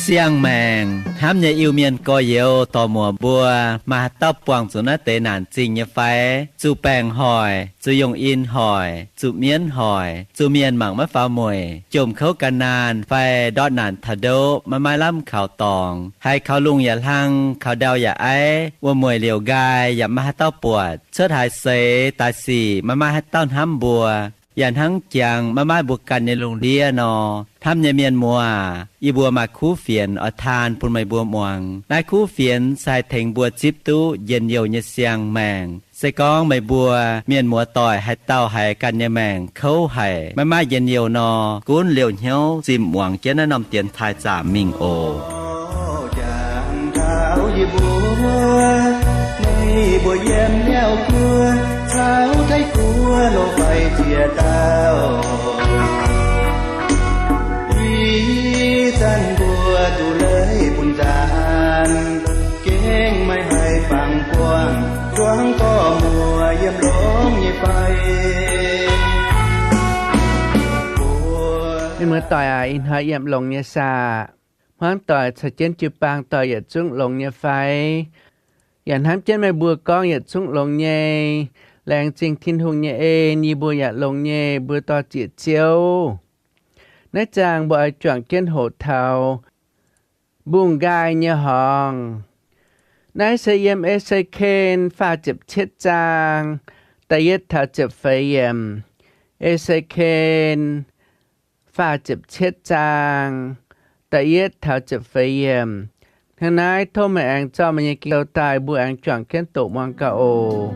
Siang-maengc hnamv nyei Iu-Mienh gorx-youz dorc-muoc mbuo, maaih haaix dauh buangh zuqc naaiv deix naanc zingh nyei fai? Zuqc baengc hoic, zuqc yongh in hoic, zuqc mienv hoic, zuqc mienh mangc maiv faaux mueic, jomc kouv gan naanh fai ndortv naanc taux ndoqv maiv maaih lamh kaux dorngx, haiz kaux lungh yaac hlang, kaux ndau yaac aiv, wuom-mueic liouc nqaai yaac maiv maaih haaix dauh buatc, cuotv haaix seix daaih sic maiv maaih haaix dauh hnamv mbuo, yaac hnangv jangx maiv maaih mbuo ganh nyei lungh ndiev nor. Hnamv nyei mienh muoz aac, yie mbuo maaih kuv fienx oix taan bun meih mbuo muangx. Naaiv kuv fienx se haih tengx mbuo zipv duqv njien-youh nyei siang-maengc. Se gorngv meih mbuo mienh muoz-doic haaix dauh haiz ganh nyei maengc kouv haic, maiv maaih njien-youh nor, gunv liouh hnyouv zimh muangx jienv naaiv norm dienx taaih zaamc mingh oc. Jangx taux yie mbuo, meih mbuo yiem Niouv Guoqv caux Taiv Guoqv lorz faix ziex dauh. Ih zanc mbuo duqv leiz bun nzaanx, gengh maiv haih fangx buangh zuangx dorc-muoc yiem longx nyei fai? Mienh muoz-doic aac, ih hnoi yiem longx nyei saah? Hmuangv doic caux jienv jiu-baang doic yietc zungv longx nyei fai? Yaac hnamv jienv meih mbuo gorngv yietc zungv longx nyei. Laengz zingh Tin-Hungh nyei en, yie mbuo yaac longx nyei mbuo dorh ziec Ziouv. Naaiv zaang mbuo oix juangc jienv hoqc taux mbungh nqaai nyei horngz. Naaiv se yiem E^se^ken faah ziepc cietv zaang, da'yietv taux ziepc feix yiemc. E^se^ken faah ziepc cietv zaang, da'yietv taux ziepc feix yiemc. Hnangv naaiv tov meih aengx zorqv meih nyei ging-sou daaih, mbuo aengx juangc jienv doqc muangx gaax oc.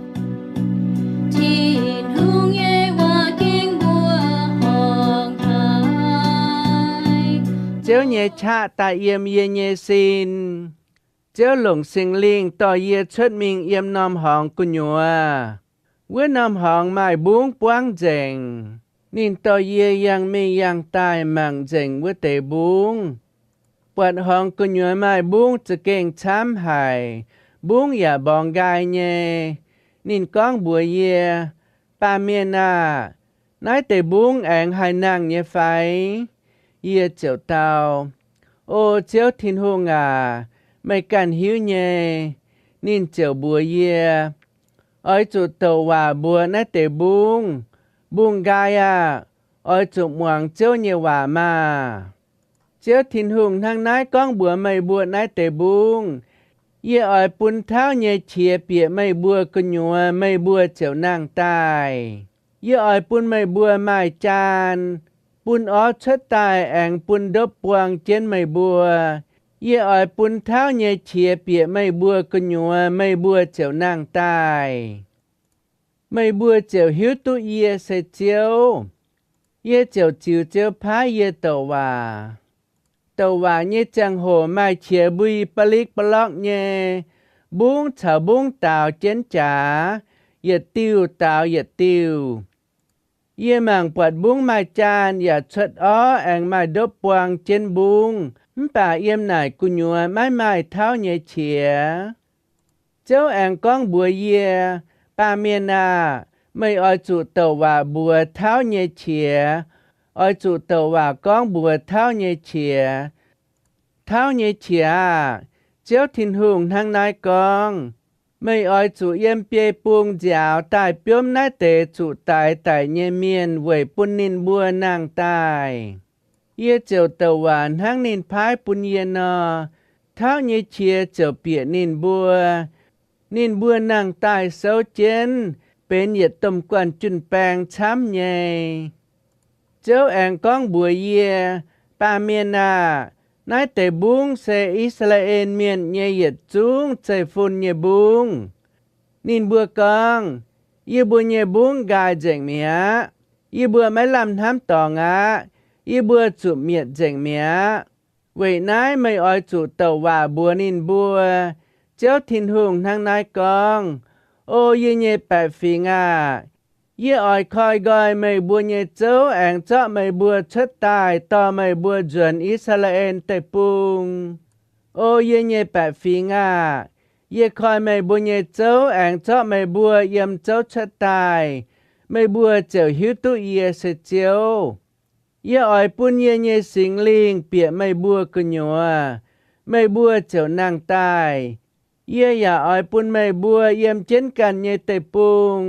Tin-Hungh nyei waac gengh mbuo horngc haic. Ziouv nyei qaqv daaih yiem yie nyei sin. Ziouv longc Singx Lingh dorh yie cuotv mingh yiem norm horngz gu'nyuoz. Wuov norm horngz maaih mbungv buangv nzengc. Ninh dorh yie yangh mingh yangh daaih mangc nzengc wuov deix mbungv. Buatc horngz gu'nyuoz maaih mbungv za'gengh camv haic, mbungv yaac mborngx nqaai nyei. Ninh gorngv mbuox yie, Baamh mienh aah! Naaiv deix mbungv aengx haih nangh nyei fai? Yie ziouc dau, O Ziouv Tin-Hungh aac, meih ganh hiuv nyei. Ninh ziouc mbuox yie, Oix zuqc douc waac mbuox naaiv deix mbungv, Mbungh nqaai aah! Oix zuqc muangx Ziouv nyei waac maah! Ziouv Tin-Hungh hnangv naaiv gorngv mbuox meih mbuo naaiv deix mbungv, Yie oix bun tauv nyei qiex bieqc meih mbuo gu'nyuoz, meih mbuo ziouc nangh daaih. Yie oix bun meih mbuo maaih jaan, bun orv cuotv daaih aengx bun ndopv buang jienv meih mbuo. Yie oix bun tauv nyei qiex bieqc meih mbuo gu'nyuoz, meih mbuo ziouc nangh daaih. Meih mbuo ziouc hiuv duqv yie se Ziouv. Yie ziouc ziux Ziouv paaiv yie douc waac. Douc waac nyei ziangh hoc maaih qiex mbui ba'litv ba'lorqv nyei, mbungv caux mbungv daaux jienv jaax, yietc diuh daaux yietc diuh. Yie mangc buatc mbungv maaih jaan yaac cuotv orv aengx maaih ndopv buang jienv mbungv, mv baac yiem naaic gu'nyuoz maiv maaih tauv nyei qiex. Ziouv aengx gorngv mbuox yie, Baamh mienh aah! Meih oix zuqc douc waac mbuox tauv nyei qiex. Oix zuqc douc waac gorngv mbuox tauv nyei qiex. Tauv nyei qiex aah! Ziouv Tin-Hungh hnangv naaiv gorngv, Meih oix zuqc yiem biei bung nziaaux daaih biomv naaiv deix zuqc daix daic nyei mienh weic bun ninh mbuo nangh daaih. Yie ziouc douc waac hnangv ninh paaiv bun yie nor. Tauv nyei qiex ziouc bieqc ninh mbuo. Ninh mbuo nangh daaih souv jienv, benx yietc domh guanh jun-baeng camv nyei. Ziouv aengx gorngv mbuox yie, Baamh mienh aah! Naaiv deix mbungv se I^saa^laa^en Mienh nyei yietc zungv zeiv-fun nyei mbungv. Ninh mbuo gorngv, Yie mbuo nyei mbungv nqaai nzengc mi'aqv. Yie mbuo maiv lamh hnamv dorngx aqv. Yie mbuo zuqc mietc nzengc mi'aqv. Weic naaiv meih oix zuqc douc waac mbuox ninh mbuo, Ziouv Tin-Hungh hnangv naaiv gorngv, O yie nyei baeqc fingx aah! Yie oix koi nqoi meih mbuo nyei zouv aengx zorqv meih mbuo cuotv daaih dorh meih mbuo nzuonx I^saa^laa^en Deic-Bung. O yie nyei baeqc fingx aah! Yie koi meih mbuo nyei zouv aengx zorqv meih mbuo yiem zouv cuotv daaih. Meih mbuo ziouc hiuv duqv yie se Ziouv. Yie oix bun yie nyei Singx Lingh bieqc meih mbuo gu'nyuoz, meih mbuo ziouc nangh daaih. Yie yaac oix bun meih mbuo yiem jienv ganh nyei deic-bung.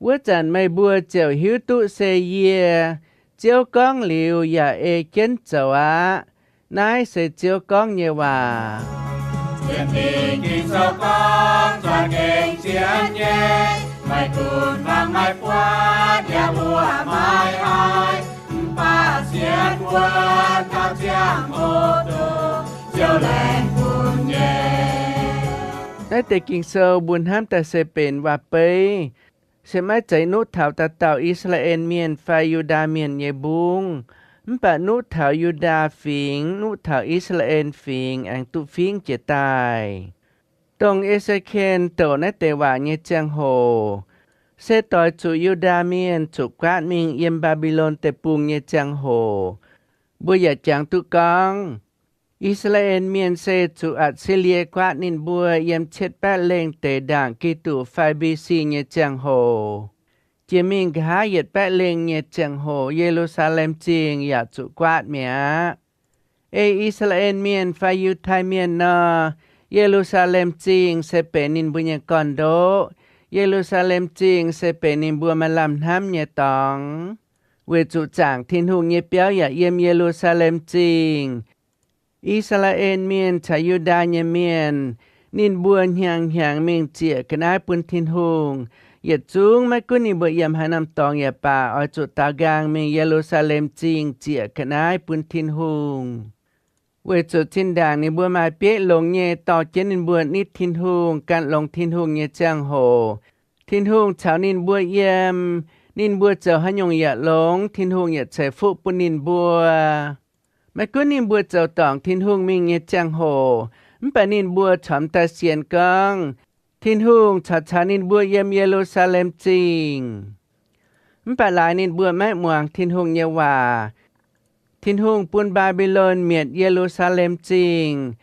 Wuov zanc meih mbuo ziouc hiuv duqv se yie, Ziouv, gorngv liuz yaac ei jienv zoux aqv. Naaiv se Ziouv gorngv nyei waac. Sienx Fingx Ging-Sou gorngv, Zuangx gengh sienx nyei, meih gunv fangx maiv buatc, yaac mbuoqc maiv haih, mv baac sienx wuov dauh ziangh hoc duqv Ziouv laengz bun nyei. Naaiv deix Ging-Sou mbuo hnamv daaih se benx waac-beiv, se maiv zeiz nuqv taux dauh dauh I^saa^laa^en Mienh fai Yu^ndaa Mienh nyei mbungv, mv baac nuqv taux Yu^ndaa Fingx, nuqv taux I^saa^laa^en Fingx aengx duqv fingv jiez daaih. Dongh E^se^ken douc naaiv deix waac nyei ziangh hoc, se doix zuqc Yu^ndaa Mienh zuqc guaatv mingh yiem Mbaa^mbi^lon Deic-Bung nyei ziangh hoc. Mbuo yaac jangx duqv gorngv, I^saa^laa^en Mienh se zuqc Atc^si^lie guaatv ninh mbuo yiem cietv baeqv lengh deix ndaangc Giduc fai B.C. nyei ziangh hoc. Jiex mingh nqa'haav yietc baeqv lengh nyei ziangh hoc, Ye^lu^saa^lem Zingh yaac zuqc guaatv mi'aqv. Ei I^saa^laa^en Mienh fai Yiutai Mienh nor, Ye^lu^saa^lem Zingh se benx ninh mbuo nyei gorn-ndoqv. Ye^lu^saa^lem Zingh se benx ninh mbuo maaih lamh hnamv nyei dorngx. Weic zuqc zaangc Tin-Hungh nyei biauv yaac yiem Ye^lu^saa^lem Zingh. I^saa^laa^en Mienh caux Yu^ndaa nyei mienh, ninh mbuo hnyangx-hnyangx mingh ziec ga'naaiv bun Tin-Hungh. Yietc zungv maiv gunv ninh mbuo yiem haaix norm dorngx yaac baac, oix zuqc daaux nqaang mingh Ye^lu^saa^lem Zingh ziec ga'naaiv bun Tin-Hungh. Weic zuqc zinh ndaangc ninh mbuo maaih bieiv longx nyei dorh jienv ninh mbuo nitv Tin-Hungh, gan longx Tin-Hungh nyei ziangh hoc, Tin-Hungh caux ninh mbuo yiem. Ninh mbuo zoux haaix nyungc yaac longx, Tin-Hungh yietc ceix fuqv bun ninh mbuo. Maiv gunv ninh mbuo zoux dorngc Tin-Hungh mingh nyei ziangh hoc, mv baac ninh mbuo cormx daaih sienx gorngv Tin-Hungh corc caux ninh mbuo yiem Ye^lu^saa^lem Zingh. Mv baac laaix ninh mbuo maiv muangx Tin-Hungh nyei waac. Tin-Hungh bun Mbaa^mbi^lon mietc Ye^lu^saa^lem Zingh.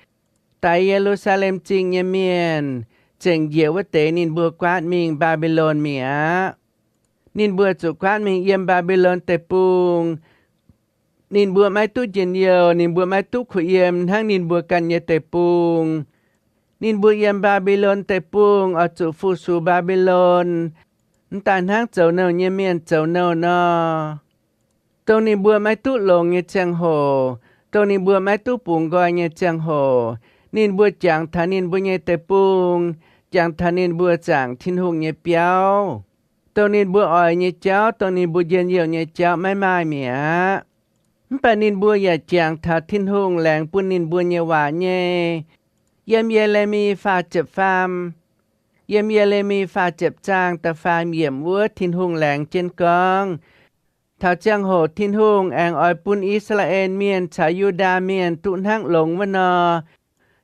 Daix Ye^lu^saa^lem Zingh nyei mienh zengc njiec wuov deix ninh mbuo guaatv mingh Mbaa^mbi^lon mi'aqv. Ninh mbuo zuqc guaatv mingh yiem Mbaa^mbi^lon Deic-Bung. Ninh mbuo maiv duqv njien-youh, ninh mbuo maiv duqv kuh yiem hnangv ninh mbuo ganh nyei deic-bung. Ninh mbuo yiem Mbaa^mbi^lon Deic-Bung oix zuqc fu-sux Mbaa^mbi^lon, mv daaih hnangv zoux nouh nyei mienh zoux nouh nor. Dongh ninh mbuo maiv duqv longx nyei ziangh hoc, dongh ninh mbuo maiv duqv bungx nqoi nyei ziangh hoc, ninh mbuo jangx taux ninh mbuo nyei deic-bung, jangx taux ninh mbuo zaangc Tin-Hungh nyei biauv. Dongh ninh mbuo oix nyei jauv, dongh ninh mbuo njien-youh nyei jauv maiv maaih mi'aqv. Mv baac ninh mbuo yaac jangx taux Tin-Hungh laengz bun ninh mbuo nyei waac nyei. Yiem Ye^le^mi faah ziepc faam, yiem Ye^le^mi faah ziepc zaang da'faam yiemc wuov, Tin-Hungh laengz jienv gorngv, taux ziangh hoc Tin-Hungh aengx oix bun I^saa^laa^en Mienh caux Yu^ndaa Mienh duqv hnangv longx wuov nor,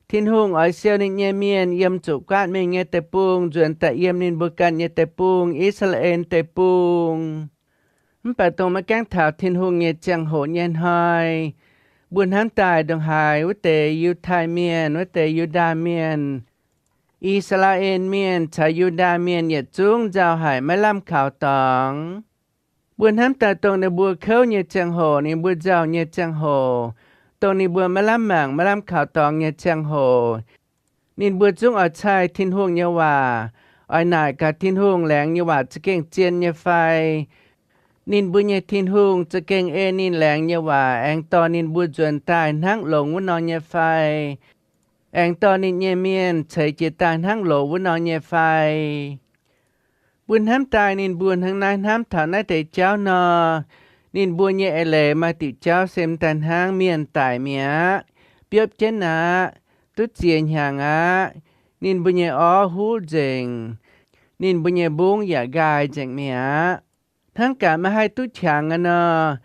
Tin-Hungh oix siou ninh nyei mienh yiem zuqc guaatv mingh nyei deic-bung nzuonx daaih yiem ninh mbuo ganh nyei deic-bung, I^saa^laa^en Deic-Bung. Mv baac dongh maiv gaengh taux Tin-Hungh nyei ziangh hoc nyei hnoi, mbuo hnamv daaih ndongc haaix wuov deix Yiutai Mienh, wuov deix Yu^ndaa Mienh, I^saa^laa^en Mienh caux Yu^ndaa Mienh yietc zungv nzauh haic, maiv lamh kaux dorngx. Mbuo hnamv daaih dongh ninh mbuo kouv nyei ziangh hoc, ninh mbuo nzauh nyei ziangh hoc, dongh ninh mbuo maiv lamh mangc, maiv lamh kaux dorngx nyei ziangh hoc, ninh mbuo zungv oix caih Tin-Hungh nyei waac, oix naaic gaax Tin-Hungh laengz nyei waac za'gengh zien nyei fai. Ninh mbuo nyei Tin-Hungh za'gengh ei ninh laengz nyei waac aengx dorh ninh mbuo nzuonx daaih hnangv longx wuov nor nyei fai, aengx dorh ninh nyei mienh ceix jiez daaih hnangv loz wuov nor nyei fai. Mbuo hnamv daaih ninh mbuo hnangv naaiv hnamv taux naaiv deix jauv nor, ninh mbuo nyei eix leiz maaih diuc jauv se m'daaih hnangv mienh daic mi'aqv, biopv jienv aqv, duqv ziex hnyangx aqv. Ninh mbuo nyei orv huv nzengc, ninh mbuo nyei mbungv yaac nqaai nzengc mi'aqv. Hnangv gaax maiv haih duqv qangx aqv nor,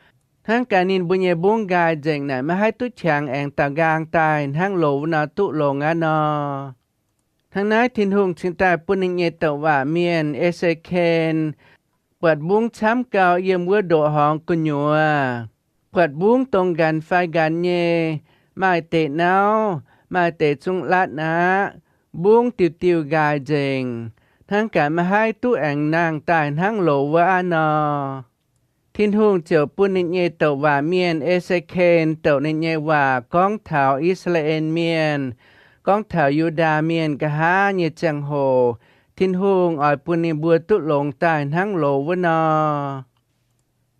hnangv gaax ninh mbuo nyei mbungv nqaai nzengc naaic maiv haih duqv qangx aengx daaux nqaang daaih hnangv loz wuov nor duqv longx aqv nor. Hnangv naaiv Tin-Hungh cingx daaih bun ninh nyei douc waac mienh, E^se^ken, buatc mbungv camv gau yiem wuov ndoqc horngz gu'nyuoz, buatc mbungv dongh nqanx fai nqanx nyei, maaih deix nauv, maaih deix zungv latv aqv. Mbungv diuh diuh nqaai nzengc, hnangv gaax maiv haih duqv aengx nangh daaih hnangv loz wuov aqv nor. Tin-Hungh ziouc bun ninh nyei douc waac mienh, E^se^ken, douc ninh nyei waac gorngv taux I^saa^laa^en Mienh, gorngv taux Yu^ndaa Mienh nqa'haav nyei ziangh hoc Tin-Hungh oix bun ninh mbuo duqv longx daaih hnangv loz wuov nor.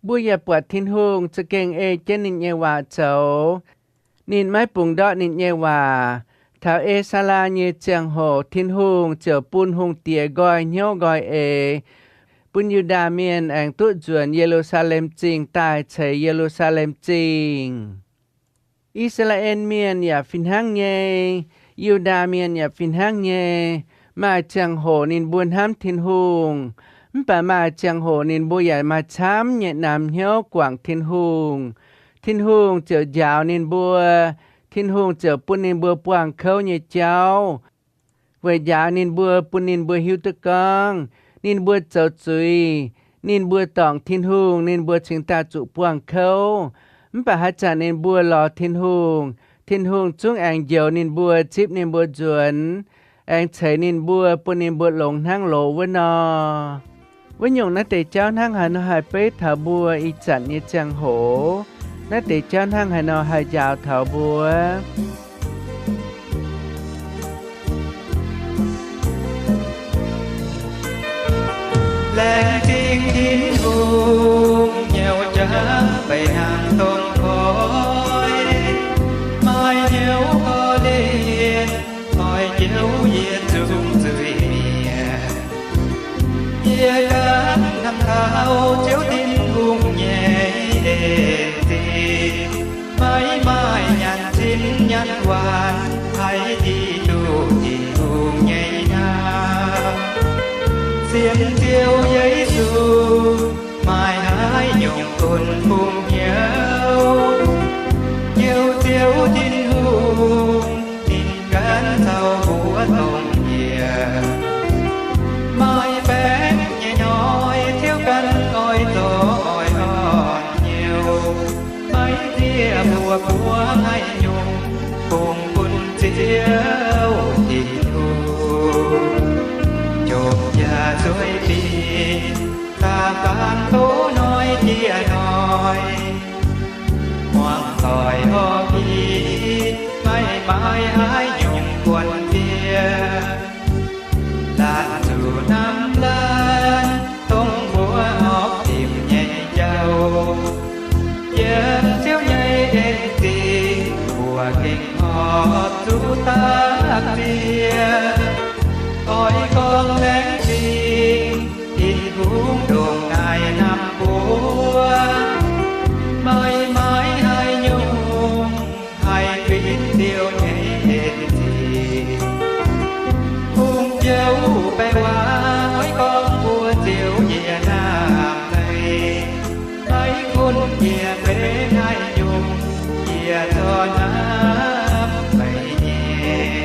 Mbuo yaac buatc Tin-Hungh za'gengh ei jienv ninh nyei waac zoux. Ninh maiv bungx ndortv ninh nyei waac. Taux E^saa^laa nyei ziangh hoc Tin-Hungh ziouc bun hungh diex nqoi hnyouv nqoi eix, bun Yu^ndaa Mienh aengx duqv nzuonx Ye^lu^saa^lem Zingh daaih ceix Ye^lu^saa^lem Zingh. I^saa^laa^en Mienh yaac fih hnangv nyei, Yu^ndaa Mienh yaac fih hnangv nyei. Maaih ziangh hoc ninh mbuo hnamv Tin-Hungh, mv baac maaih ziangh hoc ninh mbuo yaac maaih camv nyei namx hnyouv guangc Tin-Hungh. Tin-Hungh ziouc njaaux ninh mbuo. Tin-Hungh ziouc bun ninh mbuo buangh kouv nyei jauv, weic njaaux ninh mbuo, bun ninh mbuo hiuv duqv gorngv ninh mbuo zoux zuiz, ninh mbuo dorngc Tin-Hungh, ninh mbuo cingx daaih zuqc buangh kouv. Mv baac haaix zanc ninh mbuo lorz Tin-Hungh, Tin-Hungh zungv aengx njoux ninh mbuo, zipv ninh mbuo nzuonx, aengx ceix ninh mbuo, bun ninh mbuo longx hnangv loz wuov nor. Wuov nyungc naaiv deix jauv hnangv haaix nor haih beiv taux mbuo ih zanc nyei ziangh hoc? Naaiv deix jauv hnangv haaix nor haih njaaux taux mbuo? Laengz zingh Tin-Hungh nyei jauv mbenc hnangv dongh koi, maaih hnyouv korv-lienh, oix njoux yie zungv zuiz mi'aqv. Yie ganh hnamv taux Ziouv Tin-Hungh nyei en zingh, maiv maaih nyanc sin nyanc waanc haih dingh duqv Tin-Hungh nyei hnamv. Sienx Ziouv Yesu maaih haaix nyungc bun bungx hnyouv, Ziouv, Ziouv Tin-Hungh ninh ganh caux mbuo dongh yie. Maaih baengc nyei hnoi Ziouv ganh oix zorc oix orn hnyouv, maiv zieqv mbuo buov haaix nyungc bungx bun Ziouv Tin-Hungh. Jomc yaac zueih dingc, da'faanh tov hnoi jiex hnoi, muangx doic horpc i, maiv maaih haaix nyungc buonc diev. Laanh zuqc hnamv laanh, dongh mbuo horpc dimc nyei jauv. Yiem Ziouv nyei en zingh mbuo gengh horpc zuqc dapv ziex. Oix gorngv laengz zingh Tin-Hungh ndongc naaiv hnamv mbuo, maiv maaih haaix nyungc haih fingx Ziouv nyei en zingh. Kungx biouv baeqc waac oix gorngv mbuox Ziouv yie hnamv meih, maiv gunv yie benx haaix nyungc, yie zorqv hnamv meih nyei.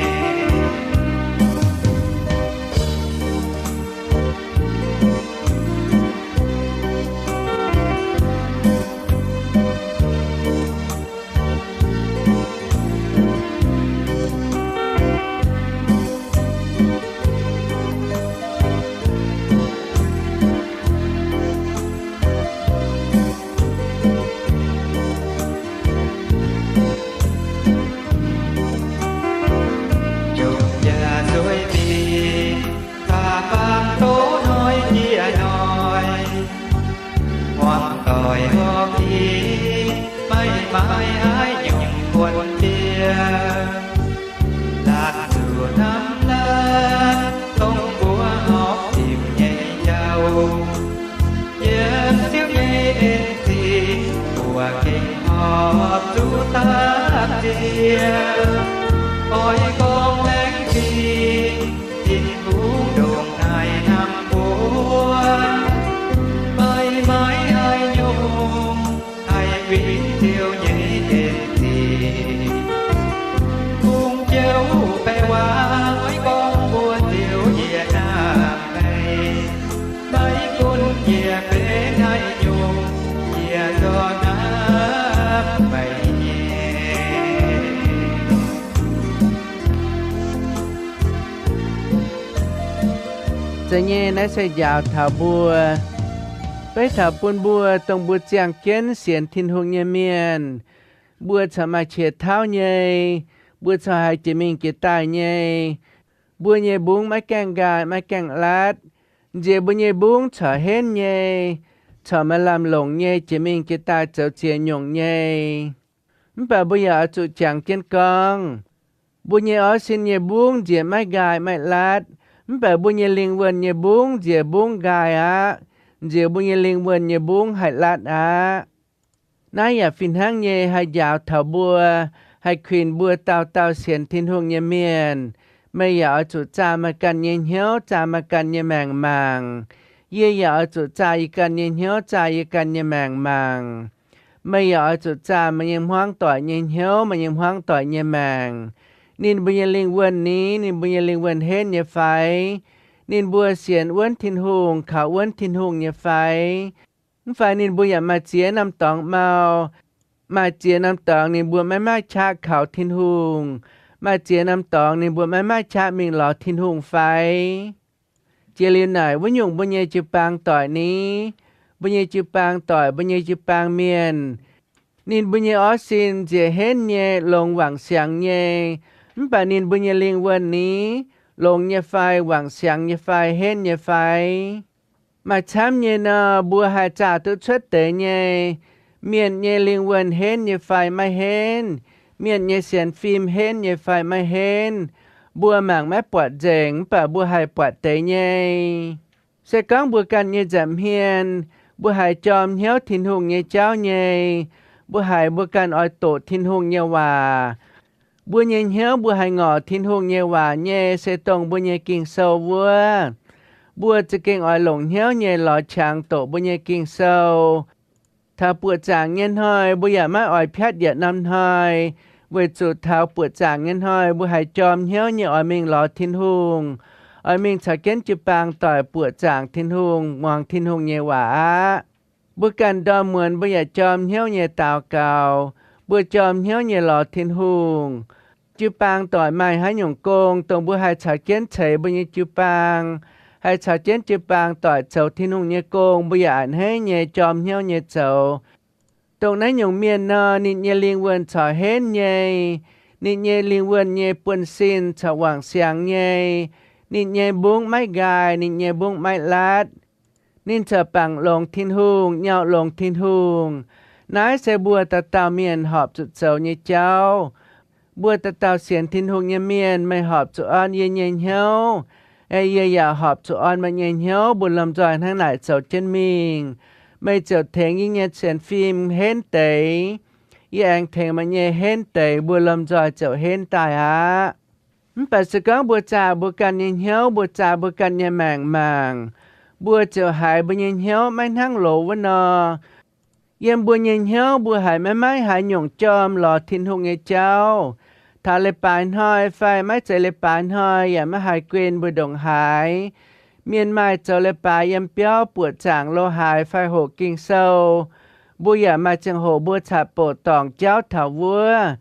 Jomc yaac zueih dingc, da'faanh tov hnoi jiex hnoi, muangx doic horpc i, maiv maaih haaix nyungc buonc diev. Laanh zuqc hnamv laanh, dongh mbuo horpc dimc nyei jauv. Yiem Ziouv nyei en zingh mbuo gengh horpc zuqc dapv ziex. Oix gorngv laengz zingh Tin-Hungh ndongc naaiv hnamv mbuo, maiv maaih haaix nyungc haih fingx Ziouv nyei en zingh. Kungx biouv baeqc waac oix gorngv mbuox Ziouv yie hnamv meih, maiv gunv yie benx haaix nyungc, yie zorqv hnamv meih nyei. Zeiz nyei, naaiv se njaaux taux mbuo Beiv taux bun mbuo, dongh mbuo ziangh jienv sienx Tin-Hungh nyei mienh, mbuo corc maaih qiex tauv nyei, mbuo corc haiz jiex mingh jiex daaih nyei, mbuo nyei mbungv maiv gaengh nqaai, maiv gaengh laatv, nziex mbuo nyei mbungv corc henv nyei, corc maaih lamh longc nyei, jiex mingh jiex daaih zoux ziex nyungc nyei. Mv baac mbuo yaac oix zuqc jangx jienv gorngv, mbuo nyei orv sin nyei mbungv nziex maiv nqaai maiv laatv, mv baac mbuo nyei lingh wuonh nyei mbungv nziex mbungv nqaai aqv, nziex mbuo nyei lingh wuonh nyei mbungv haih laatv aqv. Naaiv yaac fih hnangv nyei haih njaaux taux mbuo, haih kuinx mbuo dauh dauh sienx Tin-Hungh nyei mienh. Meih yaac oix zuqc zaah meih ganh nyei hnyouv, zaah meih ganh nyei maengc mangc. Yie yaac oix zuqc zaah yie ganh nyei hnyouv, zaah yie ganh nyei maengc mangc. Meih yaac oix zuqc zaah meih nyei hmuangv doic nyei hnyouv, meih nyei hmuangv doic nyei maengc. Ninh mbuo nyei lingh wuonh ni, ninh mbuo nyei lingh wuonh henv nyei fai? Ninh mbuo sienx wuonv Tin-Hungh, kaux wuonv Tin-Hungh nyei fai? Mv fai ninh mbuo yaac maaih ziex norm dorngx mau, maaih ziex norm dorngx ninh mbuo maiv maaih qaqv kaux Tin-Hungh, maaih ziex norm dorngx ninh mbuo maiv maaih qaqv mingh lorz Tin-Hungh fai? Jiex liuz naaic, wuov nyungc mbuo nyei jiu-baang doic ni, mbuo nyei jiu-baang doic, mbuo nyei jiu-baang mienh, ninh mbuo nyei orv sin nziex henv nyei, longx wangc siangx nyei, mv baac ninh mbuo nyei lingh wuonh ni, longx nyei fai, wangc siangx nyei fai, henv nyei fai? Maaih camv nyei nor, mbuo haih zaah duqv cuotv deix nyei. Mienh nyei lingh wuonh henv nyei fai maiv henv? Mienh nyei sienx fim henv nyei fai maiv henv? Mbuo mangc maiv buatc nzengc, mv baac mbuo haih buatc deix nyei. Se gorngv mbuo ganh nyei nza'hmien, mbuo haiz jorm hnyouv Tin-Hungh nyei jauv nyei, mbuo haiz mbuo ganh oix doqc Tin-Hungh nyei waac, mbuo nyei hnyouv mbuo haiz ngorc Tin-Hungh nyei waac nyei, se dongh mbuo nyei Ging-Sou wuov, mbuo za'gengh oix longc hnyouv nyei lorz qangx doqc mbuo nyei Ging-Sou. Taux buoqc zaangc nyei hnoi mbuo yaac maiv oix piatv yietc norm hnoi, weic zuqc taux buoqc zaangc nyei hnoi mbuo haiz jorm hnyouv nyei oix mingh lorz Tin-Hungh, oix mingh caux jienv jiu-baang doic buoqc zaangc Tin-Hungh, muangx Tin-Hungh nyei waac aqv. Mbuo ganh ndorm muonz mbuo yaac jorm hnyouv nyei daux gaux, mbuo jorm hnyouv nyei lorz Tin-Hungh. Jiu-baang doic maaih haaix nyungc gong, dongh mbuo haih caux jienv ceix mbuo nyei jiu-baang, haih caux jienv jiu-baang doic zoux Tin-Hungh nyei gong, mbuo yaac a'hneiv nyei jorm hnyouv nyei zoux. Dongh naaiv nyungc mienh nor, ninh nyei lingh wuonh corc henv nyei, ninh nyei lingh wuonh nyei buonv-sin corc wangc siangx nyei, ninh nyei mbungv maiv nqaai, ninh nyei mbungv maiv laatv. Ninh corc bangc longx Tin-Hungh, nyau longx Tin-Hungh. Naaiv se mbuo dauh dauh mienh horpc zuqc zoux nyei jauv. Mbuo dauh dauh sienx Tin-Hungh nyei mienh, meih horpc zuqc orn yie nyei hnyouv, yie yaac horpc zuqc orn meih nyei hnyouv, mbuo lomh nzoih hnangv naaic zoux jienv mingh. Meih ziouc tengx yie nyei sienx fim henv deix, yie aengx tengx meih nyei henv deix, mbuo lomh nzoih ziouc henv daaih aqv. Mv baac se gorngv mbuo zaah mbuo ganh nyei hnyouv, mbuo zaah mbuo ganh nyei maengc mangc, mbuo ziouc haiz mbuo nyei hnyouv maiv hnangv loz wuov nor. Yiem mbuo nyei hnyouv mbuo haiz maiv maaih haaix nyungc jorm lorz Tin-Hungh nyei jauv. Taux leiz-baaix hnoi fai maiv zeiz leiz-baaix hnoi yaac maiv haih guen mbuo ndongc haaix. Mienh maaih zoux leiz-baaix yiem biauv buoqc zaangc lo haaix fai hoqc Ging-Sou, mbuo yaac maaih ziangh hoc mbuo caqv-boqc dorngc jauv taux wuov.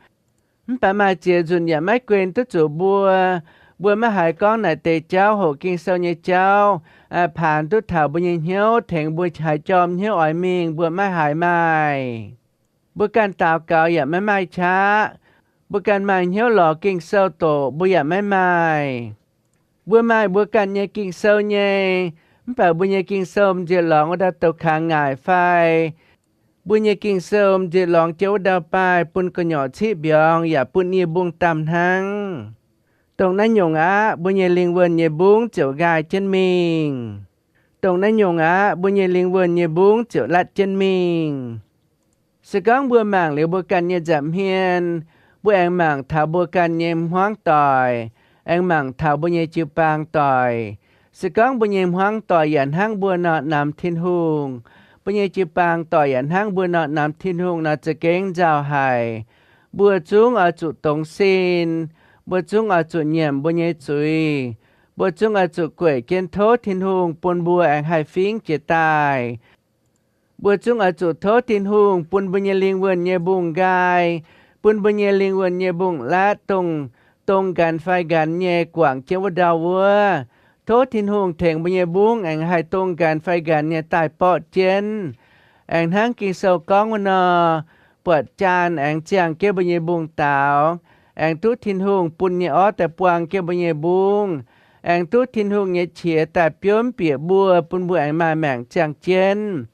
Mv baac maaih ziex nzunc yaac maiv guen duqv zuqc mbuo. Mbuo maiv haiz gorngv naaic deix jauv, hoqc Ging-Sou nyei jauv, paanx duqv taux mbuo nyei hnyouv, tengx mbuo haiz jorm hnyouv oix mingh, mbuo maiv haiz maaih. Mbuo ganh daux gaux yaac maiv maaih qaqv. Mbuo ganh maaih hnyouv lorz Ging-Sou doqc, mbuo yaac maiv maaih. Mbuo maaih mbuo ganh nyei Ging-Sou nyei, mv baac mbuo nyei Ging-Sou m'njiec lorngx wuov ndau douz-kangx ngaaic fai mbuo nyei Ging-Sou m'njiec lorngx jienv wuov ndau baaih bun gu'nyuoz ciqv mbiorngz yaac bun nie mbung damh hnangv. Dongh naaiv nyungc aqv, mbuo nyei lingh wuonh nyei mbungv ziouc nqaai jienv mingh. Dongh naaiv nyungc aqv, mbuo nyei lingh wuonh nyei mbungv ziouc latv jienv mingh. Se gorngv mbuo mangc liuz mbuo ganh nyei nza'hmien, mbuo aengx mangc taux mbuo ganh nyei hmuangv doic, aengx mangc taux mbuo nyei jiu-baang doic. Se gorngv mbuo nyei hmuangv doic yaac hnangv mbuo nor namx Tin-Hungh, mbuo nyei jiu-baang doic yaac hnangv mbuo nor namx Tin-Hungh nor, za'gengh nzauh haic. Mbuo zungv oix zuqc dongz sin. Mbuo zungv oix zuqc nyiemc mbuo nyei zuiz. Mbuo zungv oix zuqc gueic jienv tov Tin-Hungh bun mbuo aengx haih fingx jiex daaih. Mbuo zungv oix zuqc tov Tin-Hungh bun mbuo nyei lingh wuonh nyei mbungh nqaai, bun mbuo nyei lingh wuonh nyei mbungh laatv, dongh, dongh nqanx fai nqanx nyei guangc jienv wuov ndau wuov, Tov Tin-Hungh tengx mbuo nyei mbungv aengx haih dongh nqanx fai nqanx nyei daaih borqv jienv. Aengx hnangv Ging-Sou gorngv wuov nor, buatc jaan aengx ziangh jienv mbuo nyei mbungv-daaux, aengx duqv Tin-Hungh bun nyei orv daaih buang jienv mbuo nyei mbungv, aengx duqv Tin-Hungh nyei qiex daaih biomv bieqc mbuo, bun mbuo aengx maaih maengc ziangh jienv.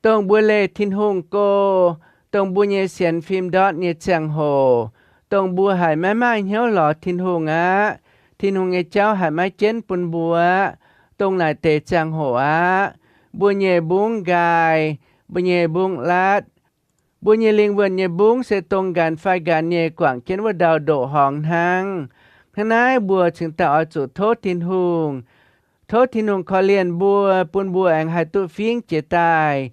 Dongh mbuo leih Tin-Hungh go, dongh mbuo nyei sienx fim ndortv nyei ziangh hoc, dongh mbuo haiz maiv maaih hnyouv lorz Tin-Hungh aqv, Tin-Hungh nyei jauv haiz maiv jienv bun mbuo aqv, dongh naaic deix ziangh hoc aqv, mbuo nyei mbungv nqaai, mbuo nyei mbungv laatv, mbuo nyei lingh wuonh nyei mbungv se dongh nqanx fai nqanx nyei guangc jienv wuov ndau ndoqc horngz hnangv. Hnangv naaiv mbuo cingx daaih oix zuqc tov Tin-Hungh, tov Tin-Hungh korv-lienh mbuo, bun mbuo aengx haih duqv fingv jiez daaih.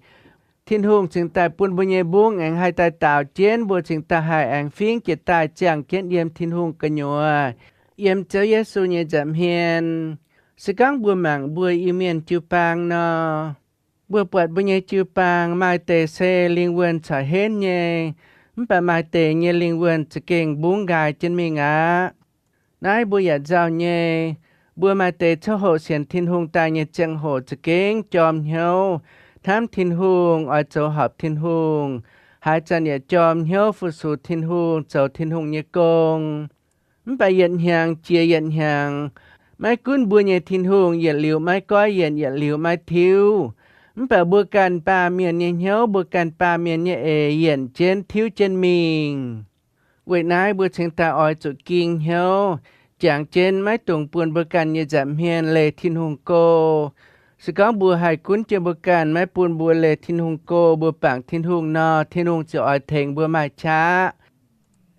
Tin-Hungh cingx daaih bun mbuo nyei mbungv aengx haih daaih daaux jienv, mbuo cingx daaih haih aengx fingv jiez daaih ziangh jienv yiem Tin-Hungh gu'nyuoz, yiem Ziouv Yesu nyei nza'hmien. Se gorngv mbuo mangc mbuo Iu-Mienh jiu-baang nor, mbuo buatc mbuo nyei jiu-baang maaih deix se lingh wuonh caux henv nyei, mv baac maaih deix nyei lingh wuonh za'gengh mbungv nqaai jienv mingh aqv. Naaiv mbuo yaac nzauh nyei. Mbuo maaih deix coqv hoqc sienx Tin-Hungh daaih nyei ziangh hoc za'gengh jorm hnyouv, hnamv Tin-Hungh, oix zoux horpc Tin-Hungh, haaix zanc yaac jorm hnyouv fu-sux Tin-Hungh, zoux Tin-Hungh nyei gong. Mv baac yietc hnyangx jiex yietc hnyangx, maiv gunv mbuo nyei Tin-Hungh yietc liuz maiv goiv yienc, yietc liuz maiv tiuv, mv baac mbuo ganh baamh mienh nyei hnyouv, mbuo ganh baamh mienh nyei eix yienc jienv tiuv jienv mingh. Weic naaiv mbuo cingx daaih oix zuqc ging hnyouv, jangx jienv maiv dungx bun mbuo ganh nyei nza'hmien leih Tin-Hungh go. Se gorngv mbuo haih gunv jienv mbuo ganh maiv bun mbuo leih Tin-Hungh go, mbuo bangc Tin-Hungh nor, Tin-Hungh ziouc oix tengx mbuo maaih qaqv.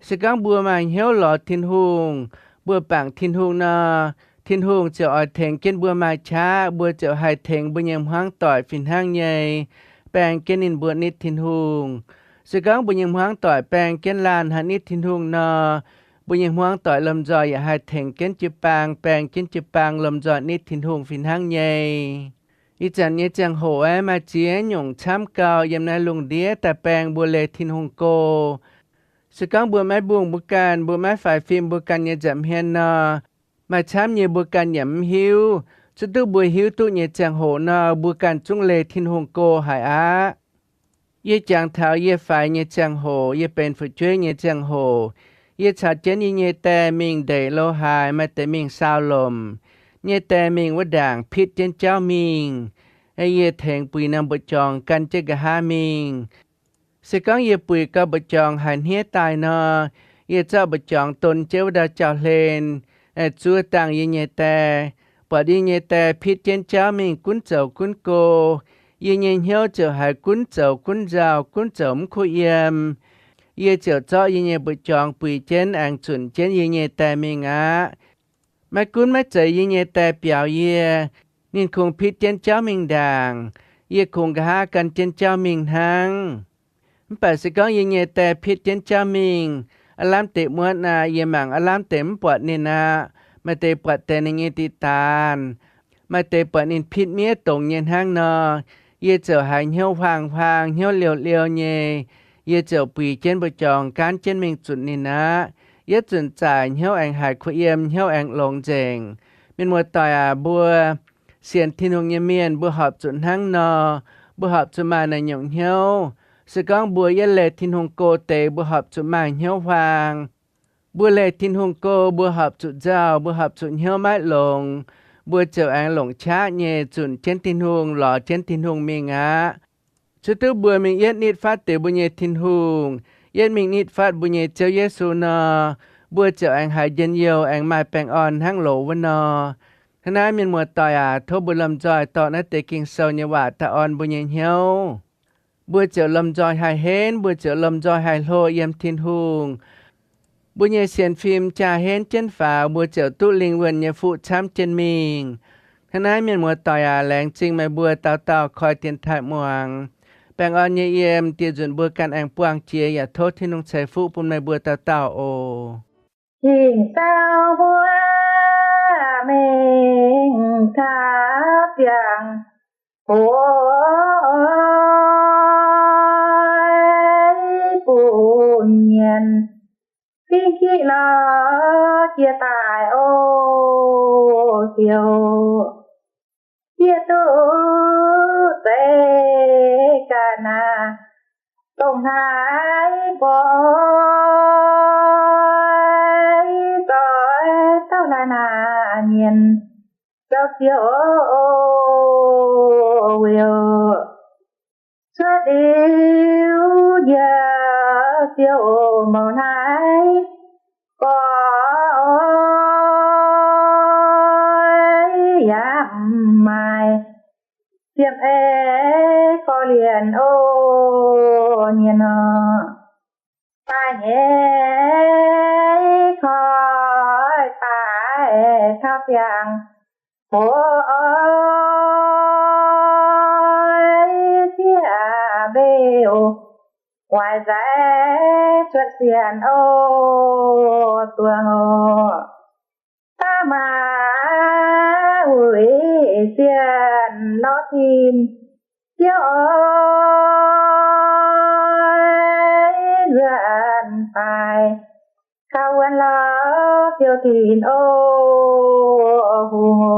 Se gorngv mbuo maaih hnyouv lorz Tin-Hungh, mbuo bangc Tin-Hungh nor, Tin-Hungh ziouc oix tengx jienv mbuo maaih qaqv. Mbuo ziouc haih tengx mbuo nyei hmuangv doic fih hnangv nyei baeng jienv ninh mbuo nitv Tin-Hungh. Se gorngv mbuo nyei hmuangv doic baeng jienv laanh haih nitv Tin-Hungh nor, mbuo nyei hmuangv doic lomh nzoih yaac haih tengx jienv jiu-baang, baeng jienv jiu-baang lomh nzoih nitv Tin-Hungh fih hnangv nyei. Ih zanc nyei ziangh hoc aeqv, maaih ziex nyungc camv gau yiem naaiv lungh ndiev daaih baeng mbuo leih Tin-Hungh go. Se gorngv mbuo maiv mbungh mbuo ganh, mbuo maiv faix fim mbuo ganh nyei nza'hmien nor, maaih camv nyei mbuo ganh yaac mv hiuv. Zuov duqv mbuo hiuv duqv nyei ziangh hoc nor, mbuo ganh zungv leih Tin-Hungh go haic aqv. Yie jangx taux yie faix nyei ziangh hoc, yie benx fu'jueiv nyei ziangh hoc, yie caux jienv yie nyei die mingh ndeic lo haaix, maaih deix mingh saau lomc. Nyei die mingh wuov ndaangc pitv jienv jauv mingh, yie tengx buix norm mbu'jorngx gan jienv nqa'haav mingh. Se gorngv yie buix gau mbu'jorngx haiz hniev daaih nor, yie zorqv mbu'jorngx don jienv wuov ndau jauv-hlen, zuov dangh yie nyei die. Buatc yie nyei die pitv jienv jauv mingh gunv zoux gunv go, yie nyei hnyouv ziouc haiz gunv zoux gunv nzauh, gunv zoux mv kuv yiem. Yie ziouc zorqv yie nyei mbu'jorngx buix jienv aengx zunc jienv yie nyei die mingh aqv. Maiv gunv maiv zeiz yie nyei die biaux yie, ninh kungx pitv jienv jauv mingh ndaangc, yie kungx nqa'haav gan jienv jauv mingh hnangv. Mv baac se gorngv yie nyei die pitv jienv jauv mingh, aav lamh deix muotv aqv, yie mangc aav lamh deix mv buatc ninh aqv, maaih deix buatc deix ninh nyei diqc-daanz, maaih deix buatc ninh pitv miev dongz nyei hnangv nor, yie ziouc haiz hnyouv huaang-huaang, hnyouv liouh-liouh nyei. Yie ziouc buix jienv mbu'jorngx gaanv jienv mingh zunc ninh aqv. Yietv zunc zaaic hnyouv aengx haiz kuh yiem, hnyouv aengx longx nzengc. Mienh muoz-doic aac, mbuo sienx Tin-Hungh nyei mienh, mbuo horpc zuqc hnangv nor. Mbuo horpc zuqc maaih naaiv nyungc hnyouv. Se gorngv mbuo yietv leih Tin-Hungh go deix, mbuo horpc zuqc maaih hnyouv huaang. Mbuo leih Tin-Hungh go, mbuo horpc zuqc nzauh, mbuo horpc zuqc hnyouv maiv longx. Mbuo ziouc aengx longc qaqv nyei zunc jienv Tin-Hungh, lorz jienv Tin-Hungh mingh aqv. Zuov duqv mbuo mingh yietv nitv fatv deix mbuo nyei Tin-Hungh, yietv mingh nitv fatv mbuo nyei Ziouv Yesu nor, mbuo ziouc aengx haiz njien-youh, aengx maaih baengh orn hnangv loz wuov nor. Hnangv naaiv, mienh muoz-doic aac, tov mbuo lomh nzoih dorh naaiv deix Ging-Sou nyei waac daaih orn mbuo nyei hnyouv. Mbuo ziouc lomh nzoih haih henv, mbuo ziouc lomh nzoih haih hlo yiem Tin-Hungh. Mbuo nyei sienx fim jaa henv jienv faaux, mbuo ziouc duqv lingh wuonh nyei fuqv camv jienv mingh. Hnangv naaiv, mienh muoz-doic aac, laengz zingh meih mbuo dauh dauh koi dienx taaih muangx. Baengh orn nyei yiem, dieh nzunc mbuo ganh aengx buangh jiex, yaac tov Tin-Hungh ceix fuqv bun meih mbuo dauh dauh oc. Ging-Sou mbuo mingh taux ziangh hoc bun mienh Ginv lorz jiex daaih o, siou, yie duqv zeix ga'naaiv dongh naaiv nqoi, zoih dauh naaiv naaic mienh zaux siou o, weic cuotv liuz yie siou o, mouc naaiv gorx yaac mv maaih fiem ei korv-lienh o, mienh nor, daaih nyei koi daaih taux ziangh hoc oix zieqv mbeu, waaic nzaic cuotv sienx o, duqv daaih maaih wuic sienx lorz tin, siou o, nzuonx daaih kaux wuonx lorz siou tin o, hungh o,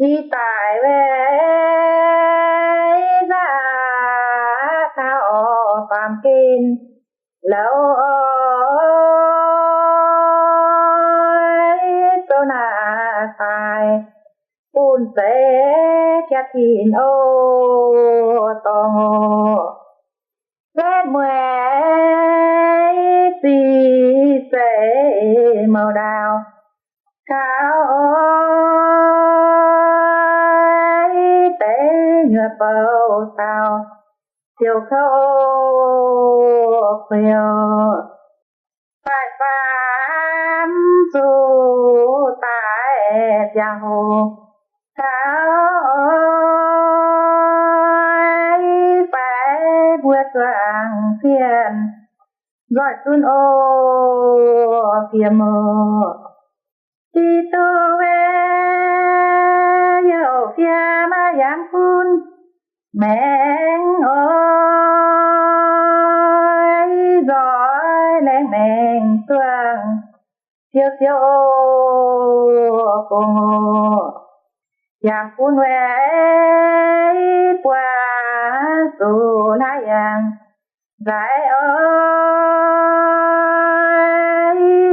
ih daaih weih nzaav taux orv baamh gen, louz oix zouv naaiv daaih bun zeix jaa tin o, dorngx o, setv mueiz ziqc zeiv mouc ndaauh, kaux oix deix nyuoqc bouh dauh siou kouv kuiou, faix faam zuqc daaih ziangh hoc, kaux oix faix mbuo zuangx zienh nzoih zunv o, fiem o, ti duqv weih youh fiem yangh bun maengx oix nzoih laengz maengx zuangx siou siou o, gong o, yangh bun weih buangh zuqc naaiv yangh nzaic oix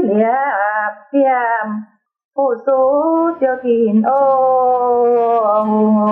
liepc fiem fu-sux siou tin o, hungh o.